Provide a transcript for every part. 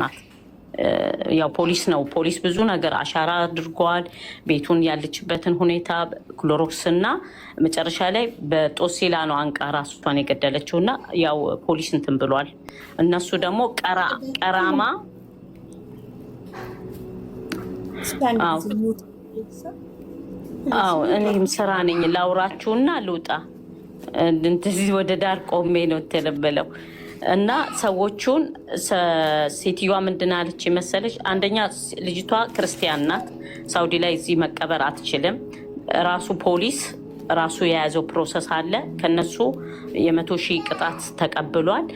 ናት። ያው ፖሊስ ነው። ፖሊስ ብዙ ነገር አሻራ አድርጓል። ቤቱን ያለችበትን ሁኔታ ክሎሮክስ እና መጨረሻ ላይ በጦሲላ ነው አንቃ ራሷን የገደለችው እና ያው ፖሊስ እንትን ብሏል። እነሱ ደግሞ ቀራማ። አዎ እኔም ስራ ነኝ። ላውራችሁና ልውጣ። እንደዚህ ወደ ዳር ቆሜ ነው የተለበለው እና ሰዎቹን ሴትዮዋ ምንድን አለች መሰለች? አንደኛ ልጅቷ ክርስቲያን ናት። ሳውዲ ላይ እዚህ መቀበር አትችልም። ራሱ ፖሊስ ራሱ የያዘው process አለ። ከነሱ የ100,000 ቅጣት ተቀብሏል።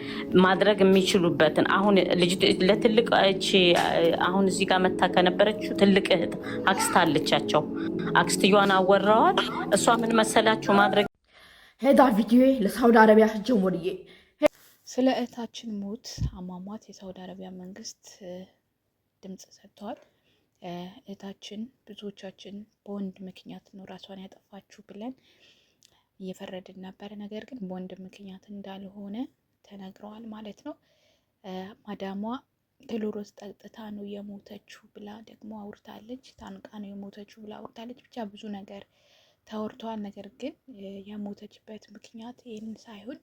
ማድረግ የሚችሉበትን አሁን ለትልቅ አሁን እዚህ ጋር መታ ከነበረችው ትልቅ እህት አክስት አለቻቸው። አክስትየዋን አወራዋል። እሷ ምን መሰላችሁ ማድረግ هذا فيديو لسعود عربية الجمهورية። ስለ እህታችን ሞት አሟሟት የሳውዲ አረቢያ መንግስት ድምጽ ሰጥተዋል። እህታችን ብዙዎቻችን በወንድ ምክንያት ነው ራሷን ያጠፋችሁ ብለን እየፈረድን ነበረ። ነገር ግን በወንድ ምክንያት እንዳልሆነ ተነግረዋል ማለት ነው። ማዳሟ ክሎሮስ ጠጥታ ነው የሞተችው ብላ ደግሞ አውርታለች። ታንቃ ነው የሞተችው ብላ አውርታለች። ብቻ ብዙ ነገር ተወርተዋል። ነገር ግን የሞተችበት ምክንያት ይህንን ሳይሆን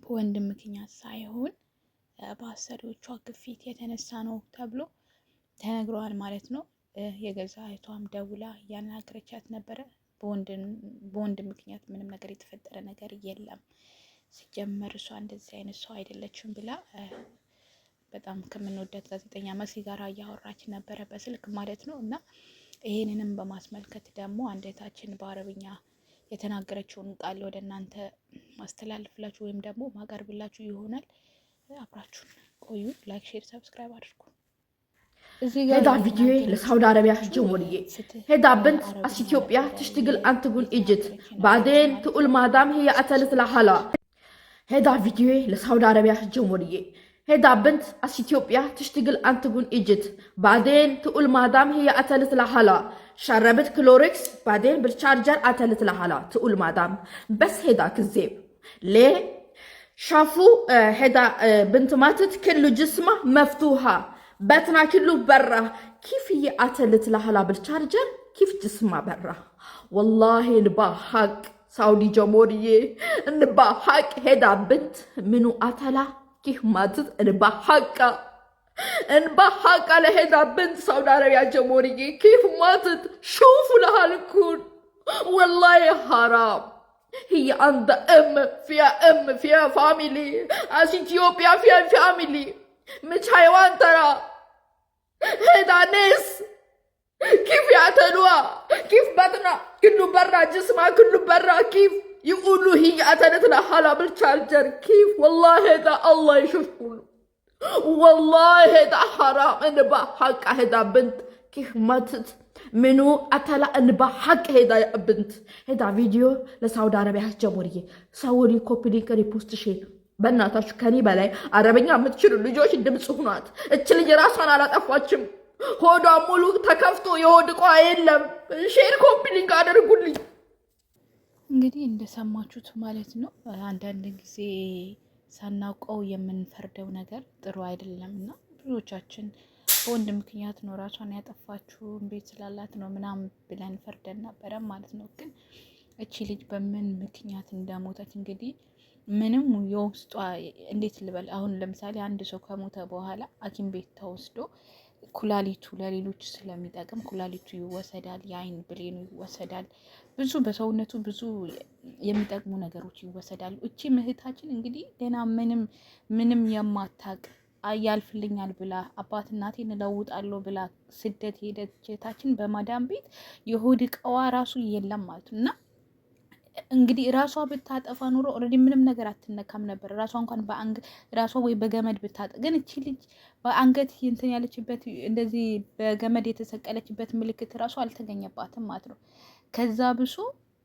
በወንድ ምክንያት ሳይሆን በአሰሪዎቿ ግፊት የተነሳ ነው ተብሎ ተነግረዋል ማለት ነው። የገዛ እህቷም ደውላ እያናገረቻት ነበረ። በወንድ ምክንያት ምንም ነገር የተፈጠረ ነገር የለም፣ ሲጀመር እሷ እንደዚህ አይነት ሰው አይደለችም ብላ በጣም ከምንወዳት ጋዜጠኛ መሲ ጋር እያወራች ነበረ በስልክ ማለት ነው። እና ይሄንንም በማስመልከት ደግሞ አንድ እህታችን በአረብኛ የተናገረችውን ቃል ወደ እናንተ ማስተላልፍላችሁ ወይም ደግሞ ማቀርብላችሁ ይሆናል። አብራችሁን ቆዩ። Like፣ share፣ subscribe አድርጉ። هذا فيديو لسعود عربية الجمهورية. هذا بنت اثيوبيا تشتغل انتقول ايجيبت، بعدين تقول مادام هي قتلت لحالها. هذا فيديو لسعود عربية الجمهورية. هذا بنت اثيوبيا تشتغل انتقول ايجيبت، بعدين تقول مادام هي قتلت لحالها، شربت كلوركس بعدين بال charger قتلت لحالها، تقول مادام. بس هذا كذاب. ليه؟ شافوا هذا بنت ماتت كله جسمها مفتوحة، بطنها كله برا، كيف هي قتلت لحالها بال charger؟ كيف جسمها برا؟ والله نبا حق سعودي جمهورية، نبا حق هذا بنت منو قتلها، كيف ماتت؟ نبا حقها، نبا حق على هذا بنت سعودي عربية جمهورية، كيف ماتت؟ شوفوا لها الكون، والله حرام. هي عندها ام، فيها ام، فيها family، اثيوبيا فيها family، مش حيوان ترى. هيدا ناس كيف يقتلوها؟ كيف بطنها كله برا، جسمها كله برا، كيف يقولوا هي قتلت لحالها بال charger؟ كيف؟ والله هذا الله يشوف كله، والله هذا حرام. انا بحق هذا بنت كيف ماتت، منو قتلها؟ انا بحق هذا يا بنت. هذا فيديو لسعود عربية الجمهورية. صوري copy link repost share. በእናታችሁ ከኔ በላይ አረበኛ የምትችሉ ልጆች ድምፅ ሁኗት። እች ልጅ ራሷን አላጠፋችም። ሆዷ ሙሉ ተከፍቶ የሆድ ዕቃ የለም። Share copy link አድርጉልኝ። እንግዲህ እንደሰማችሁት ማለት ነው። አንዳንድ ጊዜ ሳናውቀው የምንፈርደው ነገር ጥሩ አይደለም እና ብዙዎቻችን በወንድ ምክንያት ነው ራሷን ያጠፋችው ቤት ስላላት ነው ምናምን ብለን ፈርደን ነበረ ማለት ነው። ግን እቺ ልጅ በምን ምክንያት እንደሞተች እንግዲህ ምንም የውስጧ እንዴት ልበል፣ አሁን ለምሳሌ አንድ ሰው ከሞተ በኋላ ሐኪም ቤት ተወስዶ ኩላሊቱ ለሌሎች ስለሚጠቅም ኩላሊቱ ይወሰዳል፣ የአይን ብሌኑ ይወሰዳል፣ ብዙ በሰውነቱ ብዙ የሚጠቅሙ ነገሮች ይወሰዳሉ። እቺ እህታችን እንግዲህ ገና ምንም ምንም የማታቅ ያልፍልኛል ብላ አባት እናቴን እለውጣለሁ ብላ ስደት ሄደች እህታችን በማዳም ቤት የሆድ እቃዋ ራሱ የለም ማለት ነው። እና እንግዲህ ራሷ ብታጠፋ ኑሮ already ምንም ነገር አትነካም ነበር። ራሷ እንኳን ራሷ ወይ በገመድ ብታጠ ግን እቺ ልጅ በአንገት እንትን ያለችበት እንደዚህ በገመድ የተሰቀለችበት ምልክት ራሱ አልተገኘባትም ማለት ነው። ከዛ ብሶ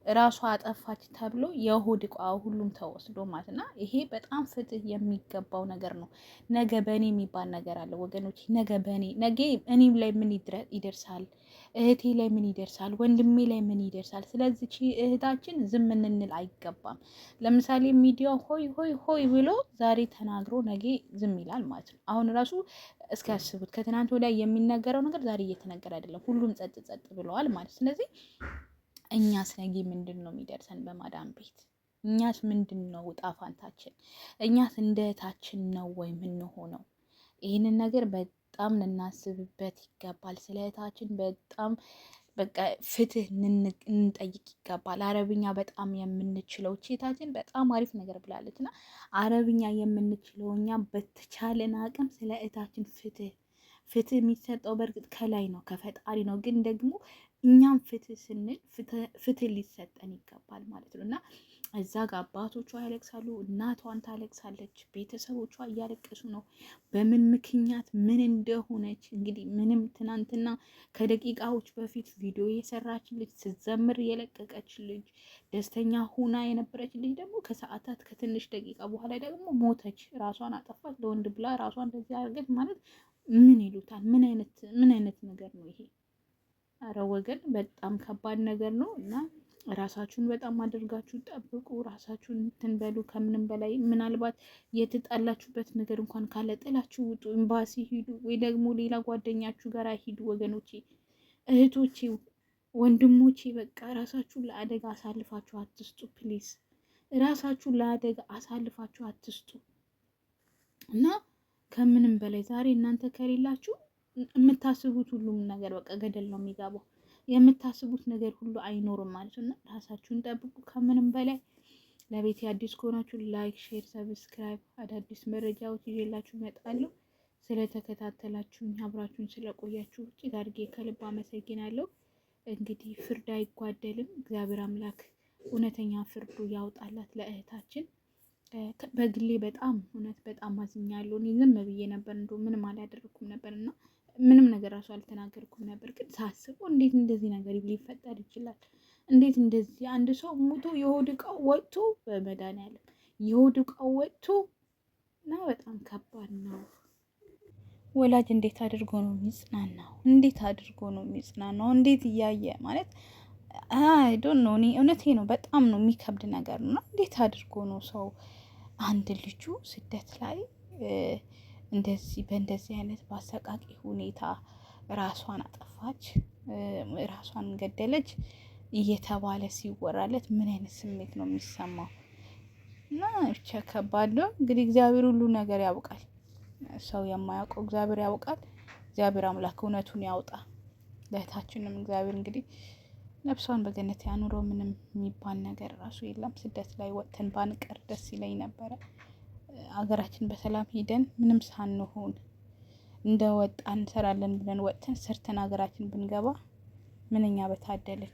ራሷ አጠፋች ተብሎ የሆድ ዕቃ ሁሉም ተወስዶ ማለት እና ይሄ በጣም ፍትህ የሚገባው ነገር ነው። ነገ በእኔ የሚባል ነገር አለ ወገኖች። ነገ በእኔ ነገ እኔም ላይ ምን ይደርሳል? እህቴ ላይ ምን ይደርሳል? ወንድሜ ላይ ምን ይደርሳል? ስለዚህ እህታችን ዝም እንንል አይገባም። ለምሳሌ ሚዲያው ሆይ ሆይ ሆይ ብሎ ዛሬ ተናግሮ ነገ ዝም ይላል ማለት ነው። አሁን ራሱ እስኪ ያስቡት፣ ከትናንት ወዲያ የሚነገረው ነገር ዛሬ እየተነገረ አይደለም። ሁሉም ጸጥ ጸጥ ብለዋል ማለት ስለዚህ እኛስ ነገ ምንድን ነው የሚደርሰን በማዳም ቤት? እኛስ ምንድን ነው ዕጣ ፋንታችን? እኛስ እንደ እህታችን ነው ወይ የምንሆነው? ይህንን ነገር በጣም ልናስብበት ይገባል። ስለ እህታችን በጣም በቃ ፍትህ እንጠይቅ ይገባል። አረብኛ በጣም የምንችለው እህታችን በጣም አሪፍ ነገር ብላለች እና አረብኛ የምንችለው እኛ በተቻለን አቅም ስለ እህታችን ፍትህ ፍትህ የሚሰጠው በእርግጥ ከላይ ነው ከፈጣሪ ነው። ግን ደግሞ እኛም ፍትህ ስንል ፍትህ ሊሰጠን ይገባል ማለት ነው እና እዛ ጋር አባቶቿ ያለቅሳሉ፣ እናቷን ታለቅሳለች፣ ቤተሰቦቿ እያለቀሱ ነው። በምን ምክንያት ምን እንደሆነች እንግዲህ ምንም ትናንትና ከደቂቃዎች በፊት ቪዲዮ የሰራች ልጅ ስትዘምር የለቀቀች ልጅ ደስተኛ ሁና የነበረች ልጅ ደግሞ ከሰዓታት ከትንሽ ደቂቃ በኋላ ደግሞ ሞተች፣ ራሷን አጠፋች። ለወንድ ብላ ራሷን እንደዚህ አድርገች ማለት ምን ይሉታል? ምን አይነት ነገር ነው ይሄ? አረ ወገን በጣም ከባድ ነገር ነው እና ራሳችሁን በጣም አድርጋችሁ ጠብቁ። ራሳችሁን እንትን በሉ። ከምንም በላይ ምናልባት የተጣላችሁበት ነገር እንኳን ካለ ጥላችሁ ውጡ። ኤምባሲ ሂዱ፣ ወይ ደግሞ ሌላ ጓደኛችሁ ጋር ሂዱ። ወገኖቼ፣ እህቶቼ፣ ወንድሞቼ በቃ ራሳችሁን ለአደጋ አሳልፋችሁ አትስጡ። Please ራሳችሁን ለአደጋ አሳልፋችሁ አትስጡ እና ከምንም በላይ ዛሬ እናንተ ከሌላችሁ የምታስቡት ሁሉም ነገር በቃ ገደል ነው የሚገባው። የምታስቡት ነገር ሁሉ አይኖርም ማለት ነው እና ራሳችሁን ጠብቁ። ከምንም በላይ ለቤት አዲስ ከሆናችሁ like፣ share፣ subscribe አዳዲስ መረጃዎች ይዤላችሁ እመጣለሁ። ስለተከታተላችሁኝ አብራችሁኝ ስለቆያችሁ እጅግ አድርጌ ከልብ አመሰግናለሁ። እንግዲህ ፍርድ አይጓደልም። እግዚአብሔር አምላክ እውነተኛ ፍርዱ ያውጣላት ለእህታችን። በግሌ በጣም እውነት በጣም አዝኛለሁ። እኔ ዝም ብዬ ነበር፣ እንደው ምንም አላደረኩም ነበር እና ምንም ነገር ራሱ አልተናገርኩም ነበር። ግን ሳስበው እንዴት እንደዚህ ነገር ሊፈጠር ይችላል? እንዴት እንደዚህ አንድ ሰው ሙቶ የሆድ ዕቃው ወጥቶ በመድኃኒዓለም የሆድ ዕቃው ወጥቶ እና በጣም ከባድ ነው። ወላጅ እንዴት አድርጎ ነው የሚጽናናው? እንዴት አድርጎ ነው የሚጽናናው? እንዴት እያየ ማለት I don't know። እኔ እውነቴ ነው፣ በጣም ነው የሚከብድ ነገር ነው። እንዴት አድርጎ ነው ሰው አንድ ልጁ ስደት ላይ እንደዚህ በእንደዚህ አይነት በአሰቃቂ ሁኔታ ራሷን አጠፋች፣ ራሷን ገደለች እየተባለ ሲወራለት ምን አይነት ስሜት ነው የሚሰማው? እና ብቻ ከባድ ነው። እንግዲህ እግዚአብሔር ሁሉ ነገር ያውቃል። ሰው የማያውቀው እግዚአብሔር ያውቃል። እግዚአብሔር አምላክ እውነቱን ያውጣ። ለእህታችንም እግዚአብሔር እንግዲህ ነፍሷን በገነት ያኑረው። ምንም የሚባል ነገር ራሱ የለም። ስደት ላይ ወጥተን ባንቀር ደስ ይለኝ ነበረ። አገራችን በሰላም ሂደን ምንም ሳንሆን እንደ ወጣ እንሰራለን ብለን ወጥተን ሰርተን ሀገራችን ብንገባ ምንኛ በታደልን።